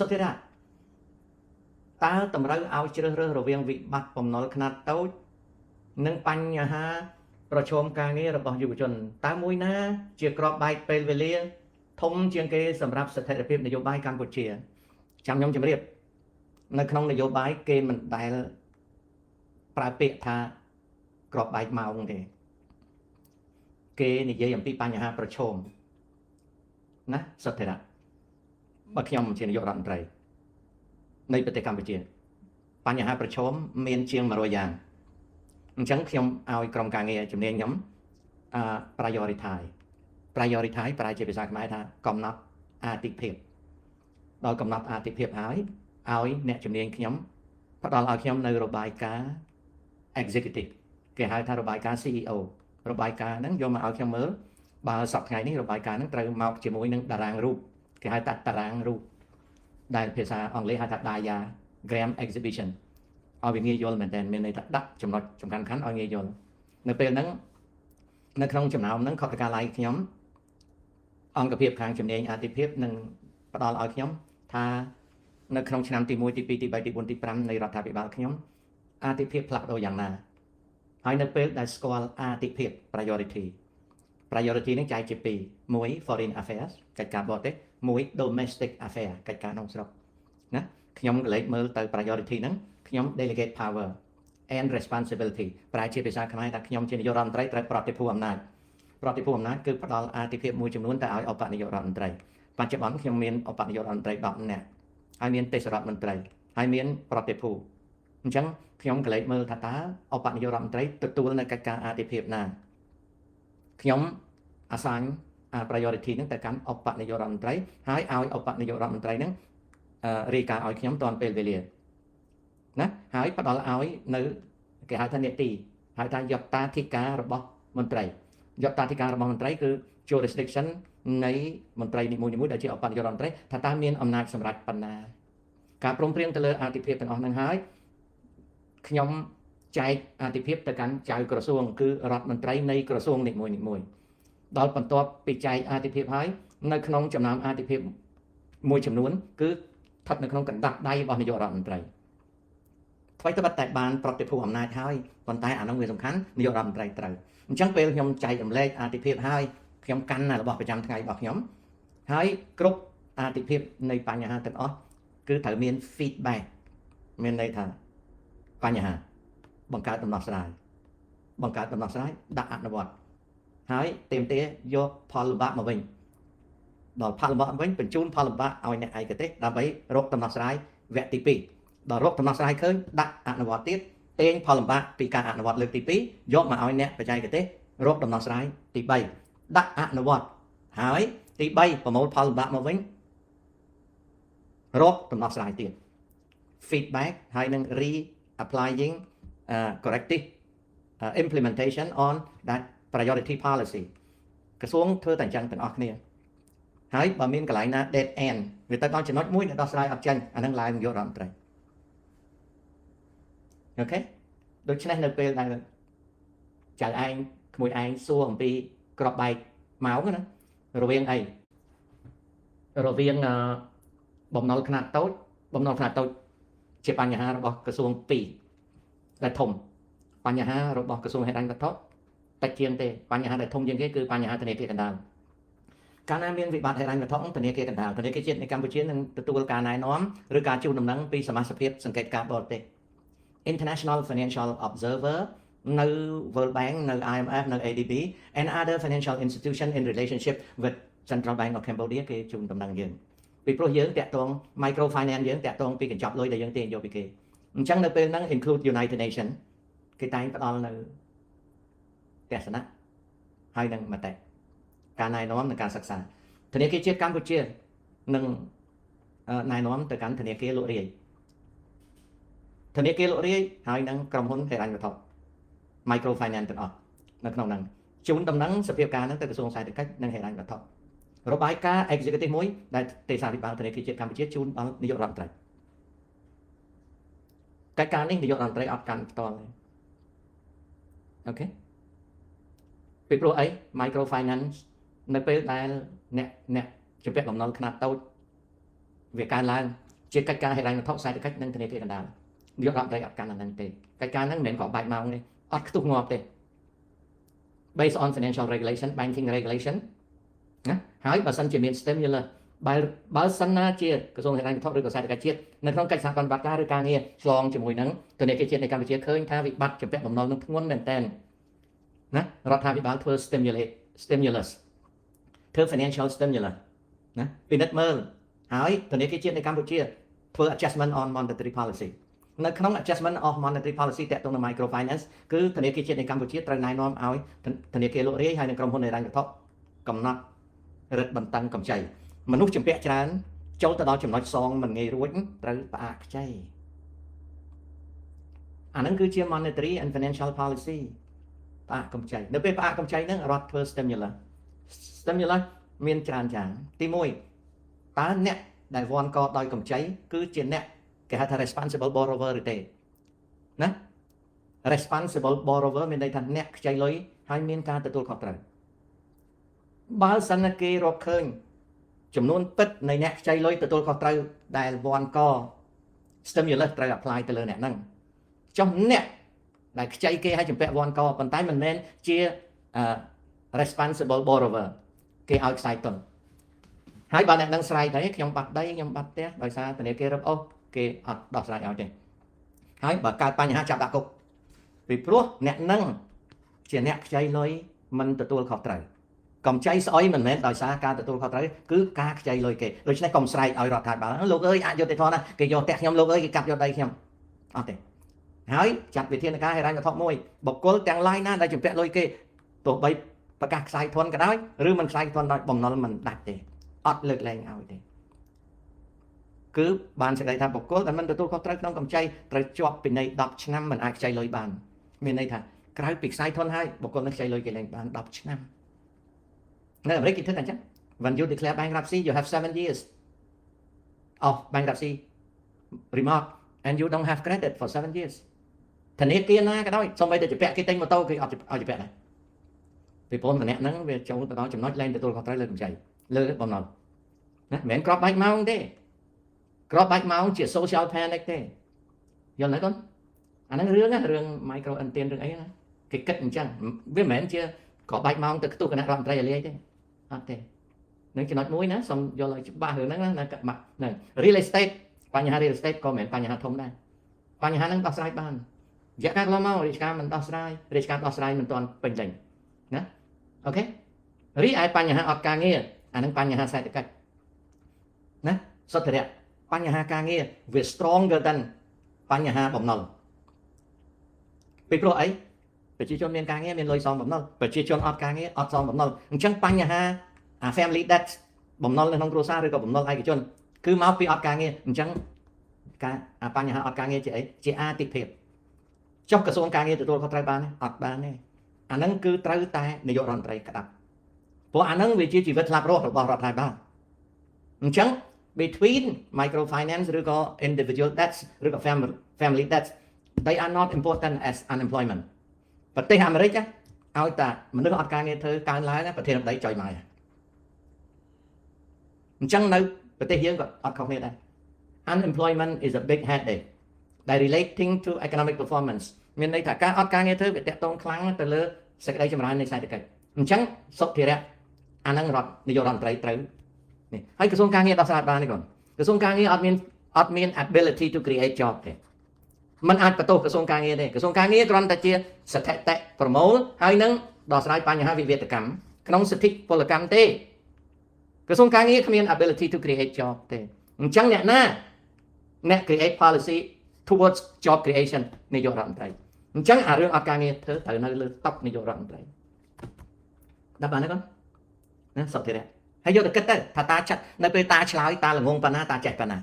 សុធិរាតើតម្រូវឲ្យជ្រើសរើសរវាងវិបត្តិបំណុលខ្នាតតូចនិងបញ្ហាប្រឈមការងាររបស់យុវជនតើមួយណាជាក្របបែកពេលវេលាធំជាងគេសម្រាប់ស្ថិរភាពនយោបាយកម្ពុជាចាំខ្ញុំជម្រាបនៅក្នុងនយោបាយគេមិនដែលប្រើពាក្យថាក្របបែកម៉ោងទេគេនិយាយអំពីបញ្ហាប្រឈមណាសុធិរៈបើខ្ញុំជានាយករដ្ឋមន្ត្រីនៃប្រទេសកម្ពុជាបញ្ហាប្រឈមមានជាង100យ៉ាងអញ្ចឹងខ្ញុំឲ្យក្រុមការងារជំនាញខ្ញុំអឺ prioritize prioritize ប្រែជាភាសាខ្មែរថាកំណត់អាទិភាពដល់កំណត់អាទិភាពហើយឲ្យអ្នកជំនាញខ្ញុំផ្ដល់ឲ្យខ្ញុំនៅរបាយការណ៍ executive គេហៅថារបាយការណ៍ CEO របាយការណ៍ហ្នឹងយកមកឲ្យខ្ញុំមើលបើសប្តាហ៍ថ្ងៃនេះរបាយការណ៍ហ្នឹងត្រូវមកជាមួយនឹងតារាងរូបគេហៅថាតារាងរូបដែលភាសាអង់គ្លេសហៅថា diagram exhibition ឲ្យវាងាយយល់មែនតើមានន័យថាដាក់ចំណុចសំខាន់ៗឲ្យងាយយល់នៅពេលហ្នឹងនៅក្នុងចំណោមហ្នឹងខុទ្ទកាល័យខ្ញុំអង្គភាពខាងជំនាញអាទិភាពនឹងផ្ដល់ឲ្យខ្ញុំថានៅក្នុងឆ្នាំទី1ទី2ទី3ទី4ទី5នៃរដ្ឋាភិបាលខ្ញុំអាទិភាពផ្លាស់ប្ដូរយ៉ាងណាហើយនៅពេលដែលស្គាល់អាទិភាព priority priority នឹងចែកជាពីរមួយ foreign affairs កិច្ចការបរទេសមួយ domestic affair កិច្ចការក្នុងស្រុកណាខ្ញុំក្រឡេកមើលទៅ priority ហ្នឹងខ្ញុំ delegate power and responsibility ប្រែជាភាសាខ្មែរថាខ្ញុំជានាយករដ្ឋមន្ត្រីត្រូវប្រតិភូអំណាចប្រតិភូអំណាចគឺផ្ដល់អាទិភាពមួយចំនួនទៅឲ្យឧបនាយករដ្ឋមន្ត្រីបច្ចុប្បន្នខ្ញុំមានឧបនាយករដ្ឋមន្ត្រី10នាក់ហើយមានទេសរដ្ឋមន្ត្រីហើយមានប្រតិភូអញ្ចឹងខ្ញុំក្រឡេកមើលថាតើឧបនាយករដ្ឋមន្ត្រីទទួលនៅកិច្ចការអាទិភាពណាខ្ញុំអាសាញ priority ហ្នឹងទៅកាន់ឧបនាយករដ្ឋមន្ត្រីហើយឲ្យឧបនាយករដ្ឋមន្ត្រីហ្នឹងរាយការណ៍ឲ្យខ្ញុំទាន់ពេលវេលាណាហើយផ្ដល់ឲ្យនៅគេហៅថានេតិហៅថាយត្តាធិការរបស់មន្ត្រីយត្តាធិការរបស់មន្ត្រីគឺ jurisdiction នៃមន្ត្រីនីមួយៗដែលជាឧបនាយករដ្ឋមន្ត្រីថាតើមានអំណាចសម្រេចប៉ុណ្ណាការព្រមព្រៀងទៅលើអាទិភាពទាំងអស់ហ្នឹងហើយខ្ញុំចែកអាទិភាពទៅកាន់ចៅក្រសួងគឺរដ្ឋមន្ត្រីនៃក្រសួងនីមួយៗដល់បន្ទាប់ពីចែកអាទិភាពហើយនៅក្នុងចំណោមអាទិភាពមួយចំនួនគឺស្ថិតនៅក្នុងកណ្ដាប់ដៃរបស់នាយករដ្ឋមន្ត្រីថ្មីត្បិតតែបានប្រតិភូអំណាចហើយប៉ុន្តែអានោះវាសំខាន់នាយករដ្ឋមន្ត្រីត្រូវអញ្ចឹងពេលខ្ញុំចែករំលែកអាទិភាពហើយខ្ញុំកាន់របស់ប្រចាំថ្ងៃរបស់ខ្ញុំហើយគ្រប់អាទិភាពនៃបញ្ហាទាំងអស់គឺត្រូវមាន feedback មានន័យថាបញ្ហាបង្កើតដំណោះស្រាយបង្កើតដំណោះស្រាយដាក់អនុវត្តហើយទាមទារយកផលលំបាកមកវិញដល់ផលលំបាកវិញបញ្ជូនផលលំបាកឲ្យអ្នកឯកទេសដើម្បីរកដំណោះស្រាយវគ្គទី2ដល់រកដំណោះស្រាយឃើញដាក់អនុវត្តទៀតទាញផលលំបាកពីការអនុវត្តលើកទី2យកមកឲ្យអ្នកបច្ចេកទេសរកដំណោះស្រាយទី3ដាក់អនុវត្តហើយទី3ប្រមូលផលលំបាកមកវិញរកដំណោះស្រាយទៀត feedback ហើយនឹង re-applying corrective implementation on that priority policy ក្រសួងធ្វើតែអញ្ចឹងទាំងអស់គ្នាហើយបើមានកន្លែងណា dead end វាទៅដល់ចំណុចមួយដែលដោះស្រាយអត់ចេញអានឹងឡើងនាយករដ្ឋមន្ត្រីOK ដូច្នេះនៅពេលដែលចៅឯងក្មួយឯងសួរអំពីក្របបែកម៉ោងណារវាងអីរវាងបំណុលខ្នាតតូចបំណុលខ្នាតតូចជាបញ្ហារបស់ក្រសួង2ដែលធំបញ្ហារបស់ក្រសួងហិរញ្ញវត្ថុតិចជាងទេបញ្ហាដែលធំជាងគេគឺបញ្ហាធនាគារកណ្ដាលកាលណាមានវិបត្តិហិរញ្ញវត្ថុធនាគារកណ្ដាលធនាគារជាតិនៃកម្ពុជានឹងទទួលការណែនាំឬការជូនដំណឹងពីសមាជិកសង្កេតការបរទេស International Financial Observer នៅ World Bank នៅ IMF នៅ ADB and other financial institution in relationship with Central Bank of Cambodia គេជូនដំណឹងយើងពីព្រោះយើងតាក់ទង micro finance យើងតាក់ទងពីកញ្ចប់លុយដែលយើងទាញយកពីគេអញ្ចឹងនៅពេលហ្នឹង include United Nation គេតែងផ្ដល់នៅទស្សនៈហើយនឹងមតិការណែនាំនិងការសិក្សាធនាគារជាតិកម្ពុជានឹងណែនាំទៅកាន់ធនាគារលក់រាយធនាគារលក់រាយហើយនឹងក្រុមហ៊ុនហិរញ្ញវត្ថុ micro finance ទាំងអស់នៅក្នុងហ្នឹងជូនដំណឹងសភាពការហ្នឹងទៅក្រសួងសេដ្ឋកិច្ចនិងហិរញ្ញវត្ថុរបាយការណ៍ executive មួយដែលទេសាភិបាលធនាគារជាតិកម្ពុជាជូនដល់នាយករដ្ឋមន្ត្រីកិច្ចការនេះនាយករដ្ឋមន្ត្រីអត់កាន់ផ្ទាល់ទេOK ពីព្រោះអី micro finance នៅពេលដែលអ្នកអ្នកជំពាក់បំណុលខ្នាតតូចវាកើនឡើង ជាកិច្ចការហិរញ្ញវត្ថុសេដ្ឋកិច្ចនិងធនាគារកណ្ដាលនាយករដ្ឋមន្ត្រីអត់កាន់អាហ្នឹងទេកិច្ចការហ្នឹងមិនមែនគ្រាប់បែកម៉ោងទេអត់ខ្ទុះងាប់ទេ based on financial regulation, banking regulation ណាហើយបើសិនជាមាន stimulus បើសិនណាជាក្រសួងហិរញ្ញវត្ថុឬក៏សេដ្ឋកិច្ចជាតិនៅក្នុងកិច្ចសហប្រតិបត្តិការឬការងារឆ្លងជាមួយនឹងធនាគារជាតិនៃកម្ពុជាឃើញថាវិបត្តិជំពាក់បំណុលនឹងធ្ងន់មែនទែនណារដ្ឋាភិបាលធ្វើ stimulus ធ្វើ financial stimulus ណាពិនិត្យមើលហើយធនាគារជាតិនៃកម្ពុជាធ្វើ adjustment on monetary policy នៅក្នុង adjustment of monetary policy ទាក់ទងនឹង microfinance គឺធនាគារជាតិនៃកម្ពុជាត្រូវណែនាំឲ្យធនាគារលក់រាយហើយនិងក្រុមហ៊ុនហិរញ្ញវត្ថុកំណត់រឹតបន្តឹងកម្ចីមនុស្សជំពាក់ច្រើនចូលទៅដល់ចំណុចសងមិនងាយរួចត្រូវផ្អាកខ្ចីអាហ្នឹងគឺជា monetary and financial policy ផ្អាកកម្ចីនៅពេលផ្អាកកម្ចីហ្នឹងរដ្ឋធ្វើ stimulus stimulus មានច្រើនយ៉ាងទី1តើអ្នកដែលវ័នកដោយកម្ចីគឺជាអ្នកគេហៅថា responsible borrower ឬទេណា responsible borrower មានន័យថាអ្នកខ្ចីលុយហើយមានការទទួលខុសត្រូវបើសិនណាគេរកឃើញចំនួនពិតនៃអ្នកខ្ចីលុយទទួលខុសត្រូវដែលវ័នក stimulus ត្រូវ apply ទៅលើអ្នកហ្នឹងចុះអ្នកដែលខ្ចីគេឲ្យជំពាក់វ័នកប៉ុន្តែមិនមែនជា responsible borrower គេឲ្យខ្សែទុនហើយបើអ្នកនឹងស្រែកទៅខ្ញុំបាត់ដីខ្ញុំបាត់ផ្ទះដោយសារធនាគាររឹបអូសគេអត់ដោះស្រាយឲ្យទេហើយបើកើតបញ្ហាចាប់ដាក់គុកពីព្រោះអ្នកនឹងជាអ្នកខ្ចីលុយមិនទទួលខុសត្រូវកម្ចីស្អុយមិនមែនដោយសារការទទួលខុសត្រូវគឺការខ្ចីលុយគេដូច្នេះកុំស្រែកឲ្យរដ្ឋាភិបាលលោកអើយអយុត្តិធម៌ណាស់គេយកផ្ទះខ្ញុំលោកអើយគេកាប់យកដីខ្ញុំអត់ទេហើយចាត់វិធានការហិរញ្ញវត្ថុមួយបុគ្គលទាំងឡាយណាដែលជំពាក់លុយគេទោះបីប្រកាសខ្សែធនក៏ដោយឬមិនខ្សែធនដោយបំណុលមិនដាច់ទេអត់លើកលែងឲ្យទេគឺបានសេចក្តីថាបុគ្គលដែលមិនទទួលខុសត្រូវក្នុងកម្ចីត្រូវជាប់ពិន័យ10ឆ្នាំមិនអាចខ្ចីលុយបានមានន័យថាក្រៅពីខ្សែធនហើយបុគ្គលនឹងខ្ចីលុយគេលែងបាន10ឆ្នាំនៅអាមេរិកគេធ្វើតែអញ្ចឹង When you declare bankruptcy, you have 7 years of bankruptcy remark and you don't have credit for 7 years. ធនាគារណាក៏ដោយសូម្បីតែជំពាក់គេទិញម៉ូតូគេអត់ឲ្យជំពាក់ដែរពីព្រោះម្នាក់ហ្នឹងវាចូលទៅដល់ចំណុចលែងទទួលខុសត្រូវលើកម្ចីលើបំណុលណាមិនមែនគ្រាប់បែកម៉ោងទេគ្រាប់បែកម៉ោងជា social panic ទេយល់ទេកូនអាហ្នឹងរឿងណារឿង micro ឥណទានរឿងអីណាគេគិតអញ្ចឹងវាមិនមែនជាគ្រាប់បែកម៉ោងទៅខ្ទុះគណៈរដ្ឋមន្ត្រីឲ្យលាយទេអត់ទេនឹងចំណុចមួយណាសូមយល់ឲ្យច្បាស់រឿងហ្នឹងណាហ្នឹង real estate បញ្ហា real estate ក៏មិនមែនបញ្ហាធំដែរបញ្ហាហ្នឹងដោះស្រាយបានរយៈកាលកន្លងមករាជការមិនដោះស្រាយរាជការដោះស្រាយមិនទាន់ពេញលេញណាOK រីឯបញ្ហាអត់ការងារអាហ្នឹងបញ្ហាសេដ្ឋកិច្ចណាសុទ្ធិរៈបញ្ហាការងារវា stronger than បញ្ហាបំណុលពីព្រោះអីប្រជាជនមានការងារមានលុយសងបំណុលប្រជាជនអត់ការងារអត់សងបំណុលអញ្ចឹងបញ្ហាអា family debt បំណុលនៅក្នុងគ្រួសារឬក៏បំណុលឯកជនគឺមកពីអត់ការងារអញ្ចឹងការអាបញ្ហាអត់ការងារជាអីជាអាទិភាពចុះក្រសួងការងារទទួលខុសត្រូវបានទេអត់បានទេអាហ្នឹងគឺត្រូវតែនាយករដ្ឋមន្ត្រីក្តាប់ព្រោះអាហ្នឹងវាជាជីវិតស្លាប់រស់របស់រដ្ឋាភិបាលអញ្ចឹង between microfinance ឬក៏ individual debts ឬក៏ family debts, they are not important as unemployment. ប្រទេសអាមេរិកឲ្យតាមនុស្សអត់ការងារធ្វើកើនឡើងប្រធានាធិបតីចុយមកអញ្ចឹងនៅប្រទេសយើងក៏អត់ខុសគ្នាដែរ Unemployment is a big headache ដែល relating to economic performance. មានន័យថាការអត់ការងារធ្វើវាតាក់ទងខ្លាំងទៅលើសេចក្តីចម្រើននៃសេដ្ឋកិច្ចអញ្ចឹងសុធិរៈអានឹងរដ្ឋនាយករដ្ឋមន្ត្រីត្រូវនេះហើយក្រសួងការងារដោះស្រាយបានទេកូនក្រសួងការងារអត់មាន ability to create job ទេมันអាចបន្ទោសក្រសួងការងារទេក្រសួងការងារគ្រាន់តែជាស្ថិតិប្រមូលហើយនឹងដោះស្រាយបញ្ហាវិវាទកម្មក្នុងសិទ្ធិពលកម្មទេក្រសួងការងារគ្មាន ability to create job ទេអញ្ចឹងអ្នកណាអ្នក create policy towards job creation នាយករដ្ឋមន្ត្រីអញ្ចឹងអារឿងអត់ការងារធ្វើត្រូវនៅលើតុនាយករដ្ឋមន្ត្រីដល់បានទេកូនណាសុធិរៈហើយយកទៅគិតទៅថាតាចាត់នៅពេលតាឆ្លើយតាល្ងងប៉ុណ្ណាតាចេះប៉ុណ្ណា